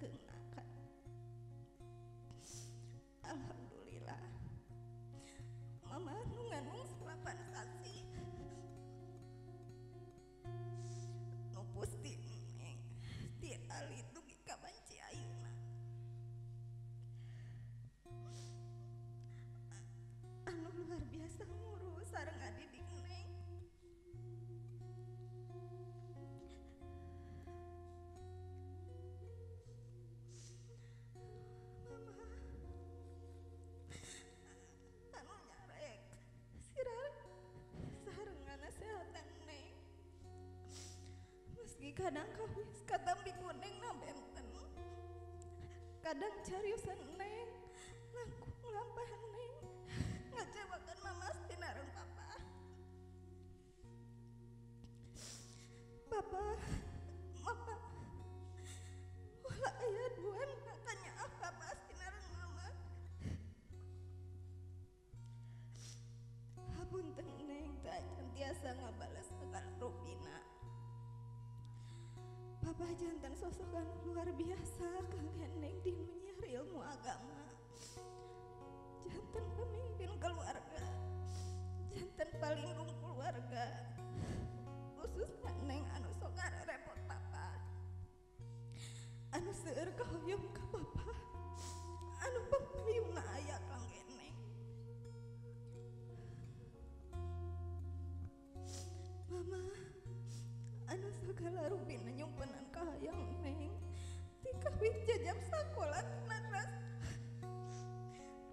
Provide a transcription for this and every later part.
langgengna kan. Alhamdulillah mama nu ngandung 8 sasi nu pusti neng ti alit dugi ka banci ayeuna. Anu luar biasa ngurus sareng adidik neng. Mama anu nyarek sirar sareng nganasehatan neng. Meski kadang kawis katampi ku neng na benten, kadang cariusan neng langkung lampah neng ngecewakan mama sinareng papa. Papa, mama, wala aya duan makanya apa pasti nareng mama. Hapunten neng teu acan tiasa ngabales segala rupina. Papa jantan sosok anu luar biasa kangge neng dinu nyiar ilmu agama. Jantan pemimpin keluarga, jantan palindung keluarga, khususnya neng anu sok repot papa, anu seueur kahoyong ka papa, anu pangpayungna aya kangge neng. Mama anu sagala rupina nyumpenan kahayang neng ti kawit jajab sakola tina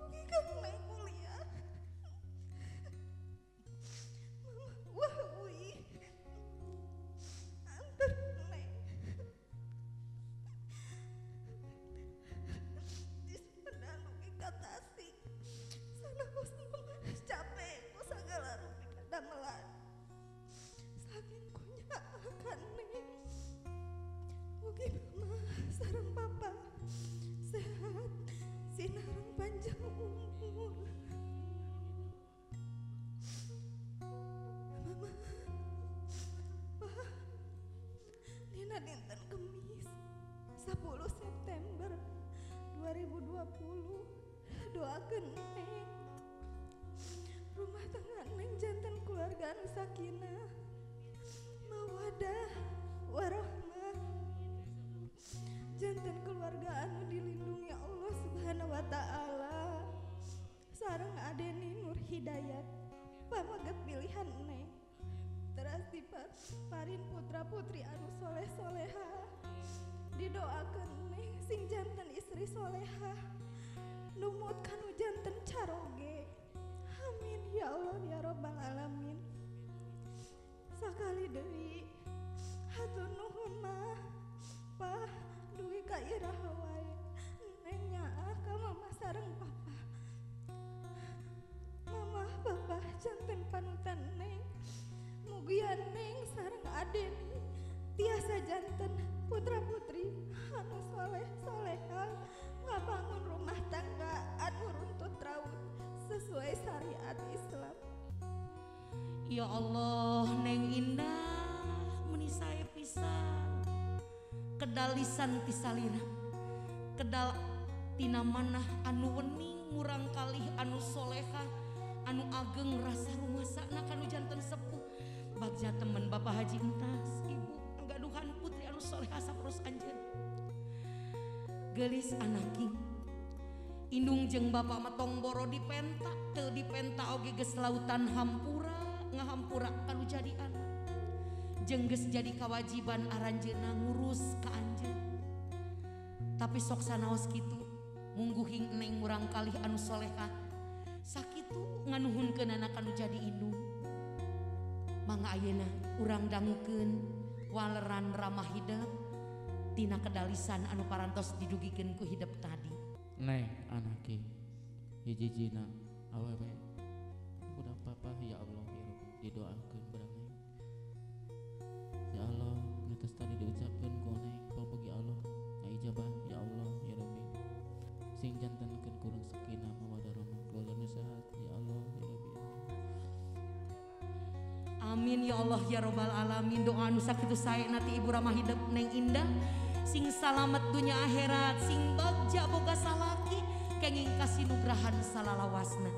dugi ka neng kuliah. Mama wah uih anter neng di Sumedang dugi ka Tasik sanaos mama capek ku sagala rupi kadamelan saking kunya akan neng. Mugi mama sareng papa sehat sinareng panjang umur. Mama, pa, dina dinten Kemis 10 September 2020 doakeun neng rumah tangga neng janten keluarga anu sakinah mawadah warohmah, janten keluarga anu dilindungi Allah Subhanahu wa taala sareng Adeni Nur Hidayat pamaget pilihan neng teras diparin putra putri anu soleh soleha. Didoakeun neng sing janten istri soleha numut kanu janten caroge. Amin ya Allah ya robbal alamin. Sakali deui hatur nuhun mah pa dugi ka iraha wae neng nyaah ka mama sareng papa. Mama papa janten panutan neng, mugia neng sareng Adeni tiasa janten putra putri anu soleh soleha ngabangun rumah tangga anu runtut raut sesuai syariat Islam. Ya Allah neng indah meni sae pisan kedalisan ti salira kedal tina manah anu wening murang kalih anu soleha anu ageng rasa rumasana kanu janten sepuh bagja temen Bapak Haji Entas ibu gaduhan putri anu soleha saperos anjeun geulis anaking indung jeung bapak mah tong boro dipenta teu dipenta oge geus lautan hampura ngahampura kanu jadi anak jeung geus jadi kawajiban aranjeunna ngurus ka anjeun. Tapi sok sanaos kitu mungguhing neng murang kalih anu soleha sakitu nganuhunkeunana kanu jadi indung. Mangga ayeuna urang dangukeun waleran ramah hidep tina kedalisan anu parantos didugikeun ku hidep tadi. Neng anaki hiji-hijina awewe budak papa ya Allah ya Rabbi didoakeun bareng neng. Ya Allah ngetos tadi diucapkeun ku neng pamugi Allah ngaijabah ya Allah ya Rabbi sing jantenkeun kurang sakinah mawaddah warahmah keluarga nu sehat ya Allah ya Rabbi. Amin ya Allah ya robbal alamin. Doa anu sakitu sae nati ibu ramah hidep neng indah. Sing salamet dunya akhirat, sing bagja boga salaki, kenging kasinugrahan salalawasna.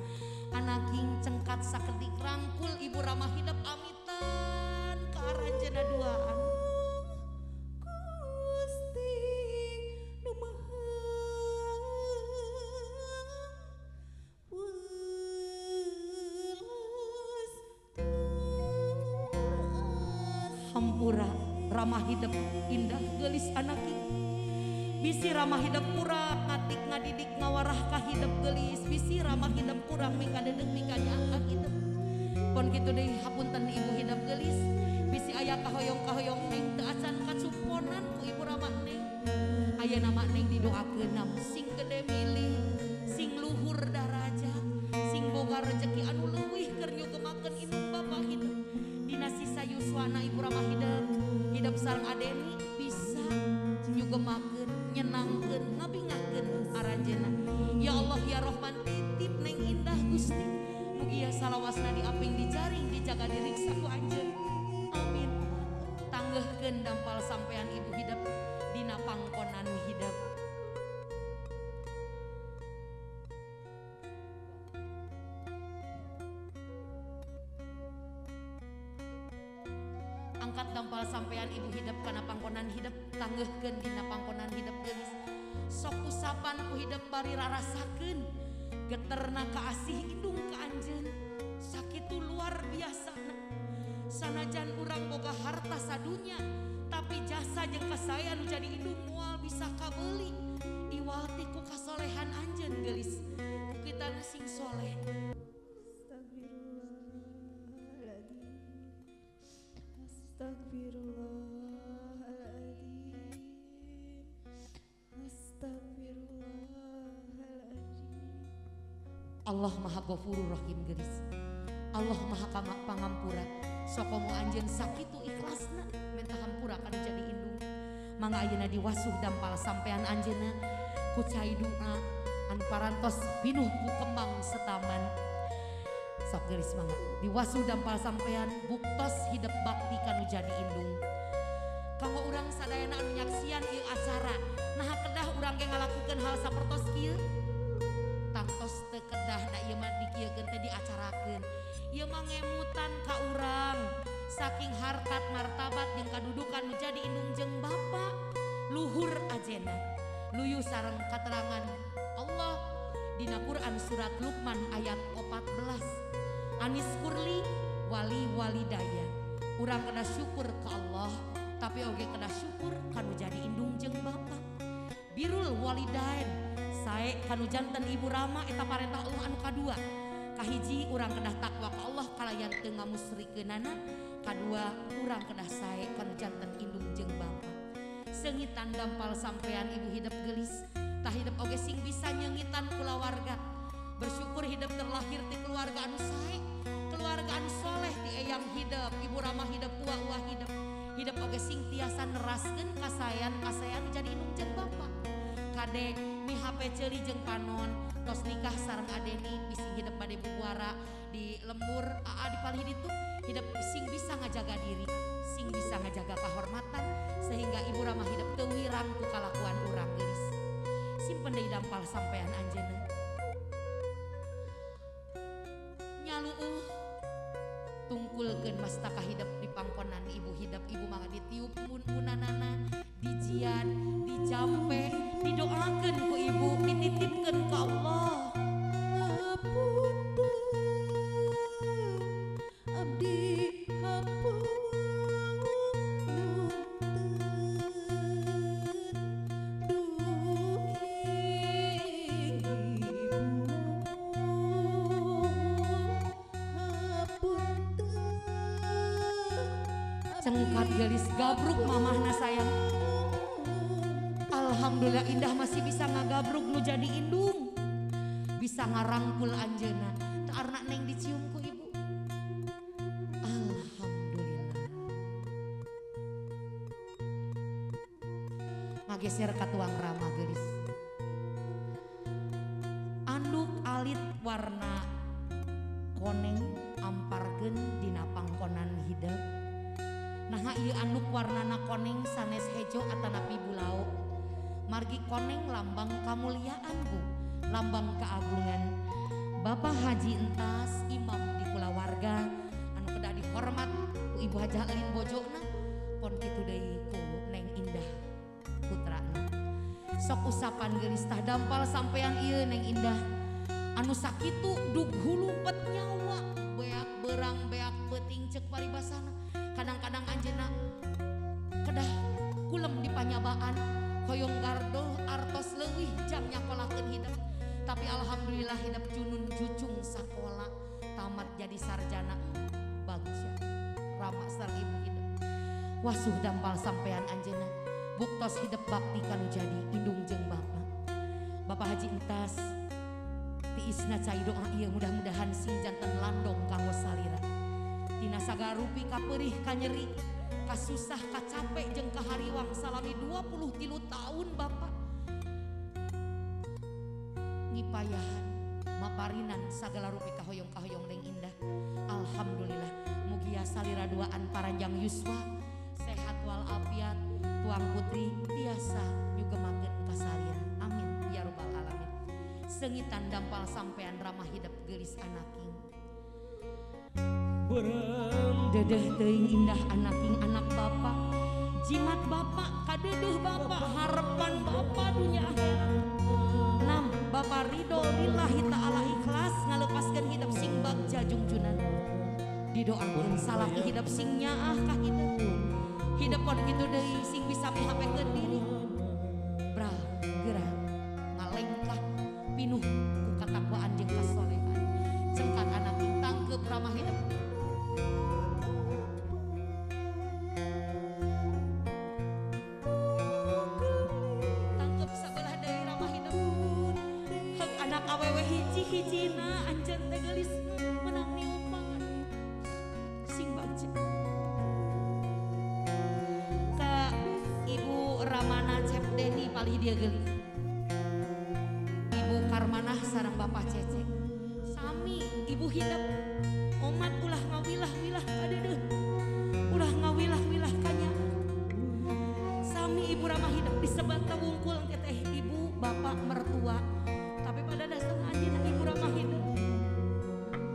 Anaking cengkat sakedik rangkul ibu ramah hidep amitan ka aranjeuna duaan. Gusti nu maha welas Hampura ramah hidep indah geulis anaking. Bisi ramah hidep kurang ngatik ngadidik ngawarah ka hidep geulis, bisi ramah hidep kurang mikadeudeung mikanyaah hidep. Pon kitu deui hapunten ibu hidep geulis, bisi aya kahoyong-kahoyong neng teu acan kacumponan ku ibu ramah neng. Ayeuna mah neng didoakeun sing gede milih, sing luhur darajat, sing boga rejeki anu leuwih keur nyugemakeun indung bapa hidep. Dina sisa yuswana ibu ramah hidep, hidep sareng adeni bisa nyugemakeun, nyenangkeun, ngabingahkeun aranjeuna. Ya Allah ya Rohman titip neng indah Gusti. Mugia salawasna diaping dijaring dijaga diriksa ku anjeun. Amin. Tanggeuhkeun dampal sampean ibu hidep dina pangkonan hidep. Angkat dampal sampean ibu hidep kana pangkonan hidep, tanggeuhkeun dina pangkonan hidep geulis. Sok usapan ku hidep bari rarasakeun geterna kaasih indung ka anjeun. Sakitu luar biasana. Sanajan urang boga harta sadunya, tapi jasa jeung kasaean nu jadi indung moal bisa kabeuli. Iwal ti ku kasolehan anjeun geulis. Ku kita sing soleh. Astagfirullahaladzim. Astagfirullahaladzim. Astagfirullahaladzim. Allah Maha Ghafurur Rahim geulis. Allah Maha Pangampura. Sokomo anjeun sakitu ikhlasna minta hampura kana jadi indung. Mangga ayeuna diwasuh dampal sampean anjeunna ku cai doa anu parantos pinuh ku kembang setaman. Sok geulis mangga diwasuh dampal sampean buktos hidep bakti kanu jadi indung. Kanggo urang sadayana anu nyaksian ieu acara, naha kedah urang ge ngalakukeun hal sapertos kieu? Tangtos teu kedah da ieu mah dikieukeun teh diacarakeun. Ieu mah ngemutan ka urang saking harkat martabat jeung kadudukan nu jadi indung jeung bapa luhur ajena. Luyu sareng katerangan Allah dina Quran surat Luqman ayat 14. Anis kurli wali walidaya. Urang kedah syukur ka Allah, tapi oge kedah syukur kanu jadi indung jeung bapa. Birul walidain sae kanu janten ibu rama eta parentah Allah anu kadua. Kahiji urang kedah takwa ka Allah kalayan teu ngamusrikeunana. Kadua urang kedah sae kanu janten indung jeung bapa. Seungitan dampal sampean ibu hidep geulis, tah hidep oge sing bisa nyeungitan kulawarga. Bersyukur hidep terlahir ti keluarga anu sae, keluarga anu soleh ti eyang hidep, ibu ramah hidep, uwa-uwa hidep. Hidep oge sing tiasa neraskeun kasaean-kasaean jadi indung jeung bapa. Kade mihape ceuli jeung panon, tos nikah sareng adeni bising hidep bade bubuara di lembur aa di palih ditu, hidep sing bisa ngajaga diri, sing bisa ngajaga kahormatan sehingga ibu ramah hidep teu wirang ku kalakuan urang geulis. Simpen deui dampal sampean anjeunna. Nyaluuh tungkulkeun mastaka hidep di pangkonan ibu hidep, ibu mangga ditiup mun-munanana, dijian, dijampe, didoakeun ku ibu, dititipkeun ka Allah. Hapunten abdi hapunten duhi ibu hapunten. Cengkat geulis gabruk mamahna sayang. Alhamdulillah indah masih bisa ngagabruk nu jadi indung, bisa ngarangkul anjeunna. Teu arna neng dicium ku ibu. Alhamdulillah. Ngageser ka tuang rama geulis. Anduk alit warna koneng amparkeun dina pangkonan hidep. Naha Naha ieu anduk warnana koneng sanes hejo atanapi bulao. Margi koneng lambang kamuliaan Bu, lambang keagungan. Bapak Haji Entas imam di kulawarga anu kedah dihormat ku Ibu Hajah Elin bojona pon kitu deui ku Neng Indah putrana. Sok usapan geulis tah dampal sampean ieu Neng Indah anu sakitu dug hulumpet nyawa beak berang beak peuting ceuk paribasana. Kadang-kadang anjeunna kedah kulem di panyabaan hoyong gardo artos leuwih jang nyakolakeun hidep. Tapi alhamdulillah hidep junun jucung sakola tamat jadi sarjana bagja rama sareng ibu hidep. Wasuh dampal sampean anjeunna buktos hidep bakti kanu jadi indung jeung bapa. Bapak Haji Entas tiisna cai doa ieu mudah-mudahan sing janten landong kanggo salira. Tina sagarupi kaperih kanyeri kasusah kacape jeung kahariwang salami 23 tahun bapak ngipayahan maparinan sagala rupi kahoyong-kahoyong Neng Indah. Alhamdulillah mugia salira duaan paranjang yuswa sehat walafiat tuang putri tiasa nyugemakeun kasalira. Amin ya rabbal alamin. Sengitan dampal sampean ramah hidep geulis anaking. Dedeh teuing indah anaking anak bapak, jimat bapak, kadedeh bapak, harapan bapak dunia akhirat. Nam bapak ridho lillahi ta'ala ikhlas ngalepaskeun hidep sing bagja jungjunan. Didoakeun salaki hidep sing nyaah ka hidep. Hidep pon kitu deui sing bisa mihapekeun diri. Brah geura ngalengkah pinuh ku katakwaan jeung kasolehan. Cengkat anaking tangkeup ramah hidep. Tangkep sabelah deui ramah hidep. Heuk anak awewe hiji-hijina anjeun teh geulis menang niupan. Sing bagja. Ka Ibu Ramana Cep Deni palih dia geulis. Ibu Karmanah sareng Bapak Cece. Sami Ibu hidep. Omat ulah ngawilah-wilah kadeudeung. Ulah ngawilah-wilah kanya. Sami Ibu ramah hidep disebat wungkul engke teh ibu bapak mertua. Tapi pada dasarna anjeunna Ibu ramah hidep.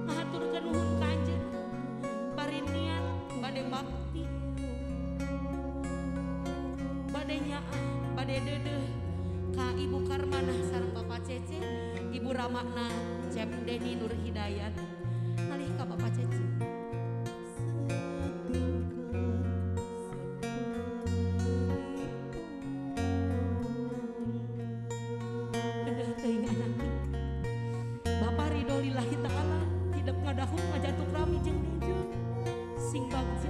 Ngahaturkeun nuhun ka anjeunna. Bari niat bade bakti. Bade nyaah, bade deudeuh ka Ibu Karmanah sareng Bapak Cece, Ibu Ramakna Cep Deni Nur Hidayat. Ngalih ka Bapak Cece. Dedeh teuing anaki. Bapak ridho lillahi ta'ala hidep ngadahung ngajatuk rami jeung junjun sing bagja.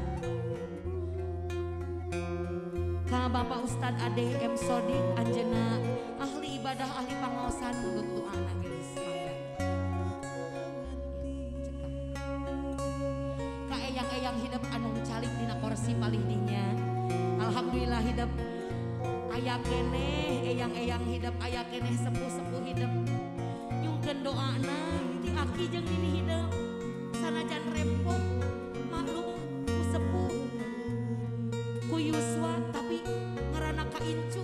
Ka Bapak Ustad Ade M Sodik anjeunna ahli ibadah ahli pangaosan nunut doana geulis mangga. Ka eyang-eyang hidep anu calik dina kursi palih dinya. Alhamdulillah hidep aya keneh eyang-eyang hidep aya keneh sepuh-sepuh hidep. Nyungkeun doana ti aki jeung nini hidep. Sanajan rempong maklum ku sepuh ku yuswa tapi ngaranna ka incu